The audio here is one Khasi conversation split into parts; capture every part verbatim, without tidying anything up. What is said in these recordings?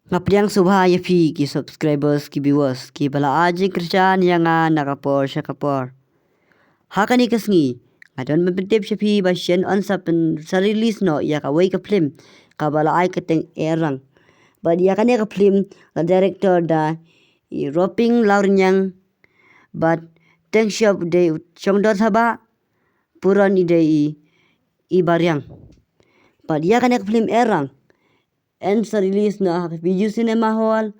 Nga pdiang sngewbha ïa phi ki subscribers, ki viewers kiba la ai jingkyrshan ïa nga na ka por sha ka por. Ha kane ka sngi nga don ban pyntip sha phi ba shen yn sa pyn, sa release noh ïa kawei ka film kaba la ai kyrteng Errang. Bad ïa kane ka film la director da i Roping Lawrniang, bad Teng Shop dei u shongdor saba, Puron i dei i, i bariang. Bad ïa kane ka film Errang yn sa release noh ha ka Bijou Cinema Hall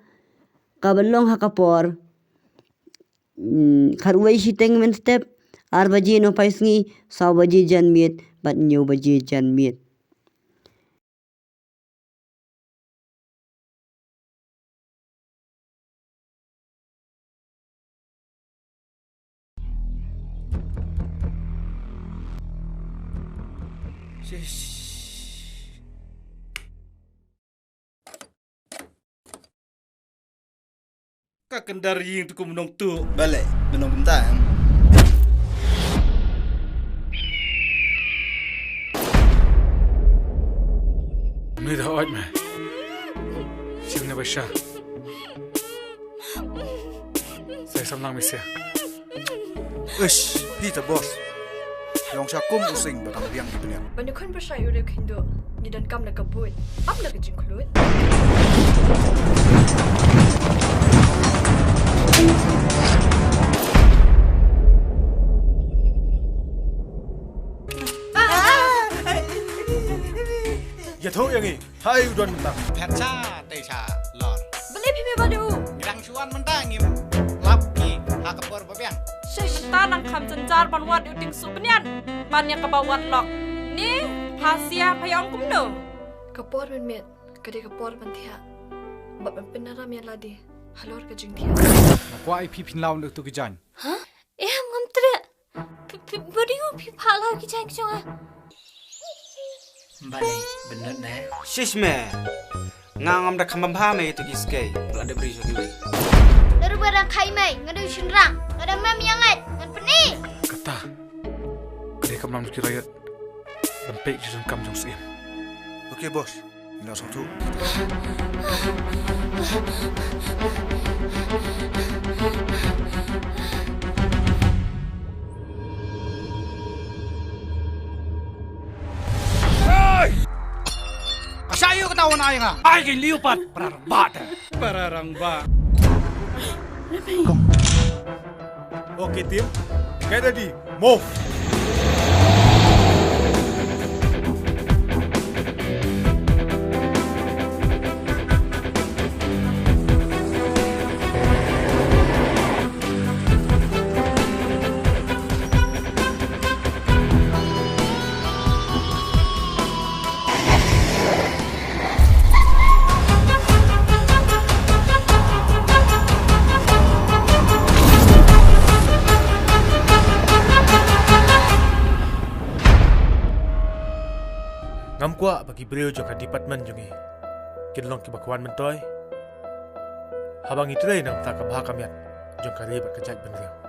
kaba long ha ka por, mm, khatwei shiteng mynstep, ar baje nohphai sngi, saw baje janmiet bad hynñiew baje janmiet. Shish. Ka kyndar ïing tu kum nong tu. Balei, mynno kumta em? Mynta hooid me. Sim ne ba sha. Sa ïa samla mih sha. Ish, phi te boss. Long sha kum u sing ba dang biang ki bniat. Ban ïakhun pyrshah ïa u riewkynduh, ngi donkam da ka buit, ym da ka jingkhluit. Ïathuh ïa ngi. Hai u don mynta. Phet sha te sha lor. Balei phi mih bad u? Ngi dang shu wan mynta, ngim lap ngi ha ka por ba biang. Sha mynta nang kham jynjar ban wad ïa u Tieng Suh Bnian ban ïa kaba wad lok. Ni pha sia pha ïa ong kumno? Ka por mynmiet ka dei ka por ban thiah. Bad ban pynram ïa lade halor ka jingthiah. Nga kwah ïa phi phin law na utu ki jaiñ. Hah? Em, ngam treh. Phi, phi, ba dei u phi phah law ki jaiñ ki jong nga. Balei, bynnud ne? Shish me. Nga ngam da kham bam bha me ïa tu ki skei. Pla de bri jong ki wei. Lada ba dang khai mei, nga dei u shynrang. Lada mem ïa ngat, ngan pyni. Kata. Ka dei ka mlam ki riot. Ban peit ki jingkam jong Syiem. Okay, boss. Ngi la sngewthuh. Hey! Ka shah ïa kata wan ai nga. Ai ki liu pat para rangbah te. Para rangbah. Okay, team. Get ready. Move. Ngam kwah ba ki briew jong ka department jong ngi kin long kiba kwah myntoi haba ngi trei na ka bynta ka bha ka miat jong ka ri bad ka jaitbynriew.